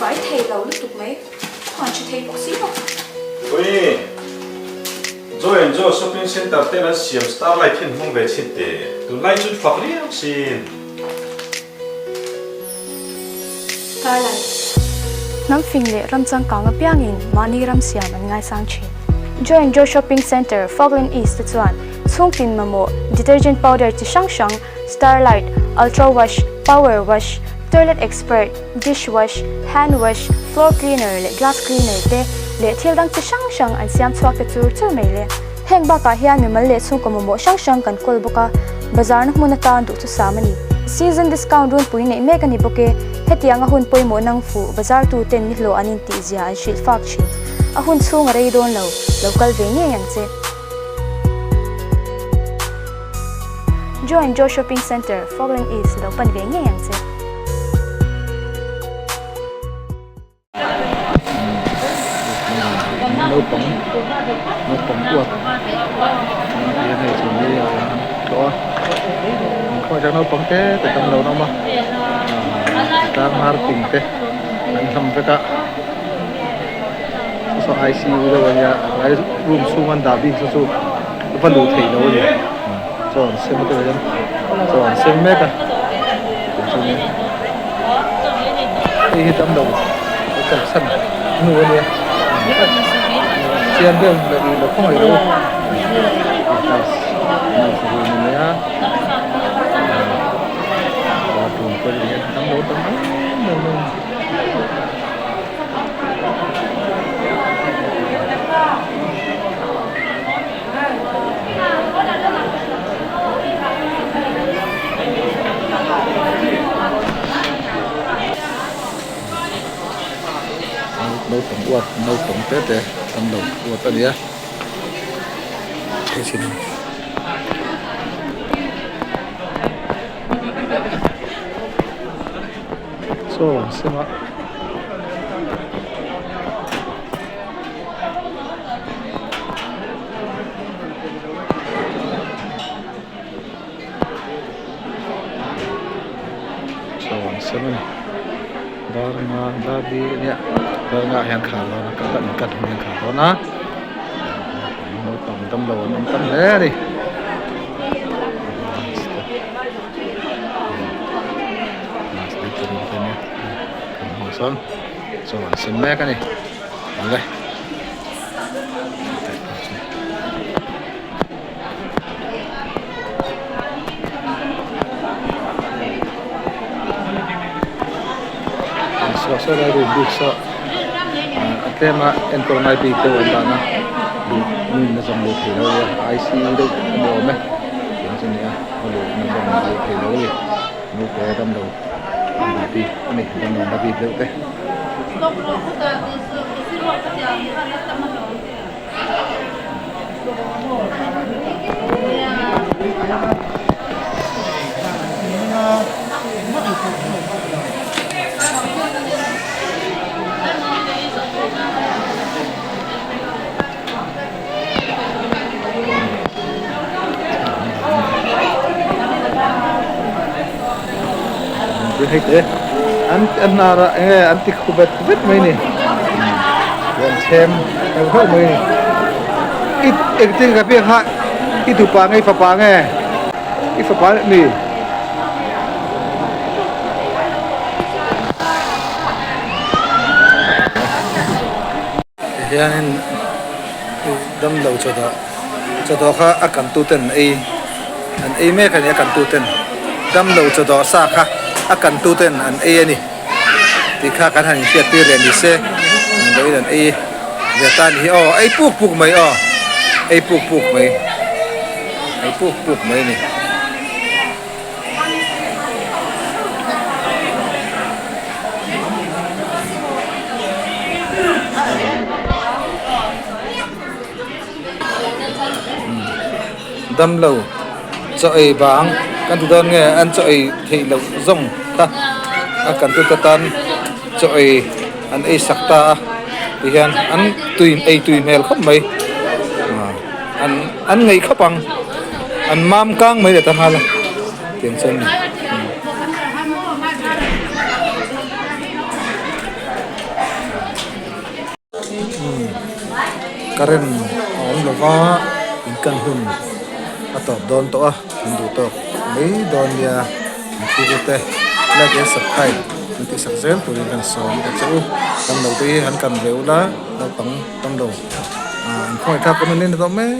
fai thei lo lutuk mai, khuan tha thei bawk si lo. Ui! Joy and Joe shopping centre ten an siam starlight hi an hmang ve chhin teh, tunlai chu fak riau sin. Starlight. Hnam fing leh ram changkang apiangin mahni ram siam an ngaisang thin. Joy and Joe shopping centre, Falkland East te chuan chhungtin mamawh detergent powder chi hrang hrang Starlight, Ultra Wash, Power Wash, Toilet Expert, Dish Wash, Hand Wash, Floor Cleaner leh Glass Cleaner te leh thil dang chi hrang hrang an siam chhuak te chur chur mai le. Heng bakah hian mimal leh chhungkaw mamawh hrang hrang kan kawl bawk a, bazarna hmun atan duh chu sam a ni. Season discount runpui neih mek a ni bawk e. Hetiang a hun pawimawh nang fuh bazar tu ten nihlawh an intih zia an hrilh fak thin. A hun chhung a rei dawn lo, lo kal ve ngei ang che. Joe and Joe Shopping Centre, Falkland East lo pan ve ngei ang che. Naupang naupang uat hian hei chu mi a tlawh a khawiah chuan naupang te te tam lo an awm a tlang hnar ping te an hlawm vek a saw I_C_U deuh a nia tlai room chhung an dah bik saw chu va luh theih loh a ni chaw an sem te hian chaw an sem mek a chuanin hei hi tam lo a chhan hnu a nia chian deuh leh ih lo khawngaih lo nurse nurse room a nia bathroom te hian tam lo tam em em a ni. Naupang uat naupang te te an lo uat a nia Chaw an sem a. Chaw an sem a ni. Dar nga dar li a nia dar nga ah hian khar dawn a ka kan cut hun hian khar dawn a naupang damlo an awm tam hle a ni. Chaw an sem mek a ni awle. Saw saw lai room bik saw a tlem a enkawl ngai bik deuh an dan a luh mi na zawm luh theih loh a nia I_C_U deuh a ni awm e tiang chu a ni a a luh na zawm luh theih loh a ni. Naute damlo na bik a ni damlo na bik deuh te. Hei te an an hnar ah enge an ti khu vet vet mai ni an chhem heuh heuh mai ni i engtin ka piak kha i tupa nge i fapa nge i fapa mi. Tihianin damlo chawdawh chawdawh kha a kantu ten an ei an ei mek a ni a kantu ten damlo chawdawh sa kha a kantu ten an ei a ni tih kha kan han inhriat tir leh ni se damdawiin an ei ve ta a ni hi aw ei puk puk mai aw ei puk puk mai ei puk puk mai a ni. Damlo chaw ei bang kan ti dawn nge an chaw ei theih loh zawng kha a kan tute tan chaw ei an ei sak ta a tihian an tui ei tui hmel khawp mai an an ngaih khawp ang an mam kang mai leh ta nghal a tiang chuan a ni. Current a awm lo va, in kan hun a tawp dawn tawh a, kan duh tawk mai dawn nia an thlir te like and subscribe an tih sak zel turin kan sawm a che u. Kan lo te hi han kan ve ula naupang tam lo ah an khawngaih thlak awm in a tawh em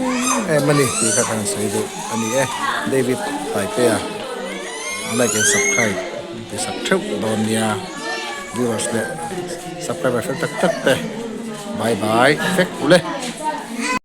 em a ni tih kha kan sawi duh a ni e. David Taitea like and subscribe an tih sak theuh dawn nia viewers leh subscriber fel tak tak te. Bye bye vek ule.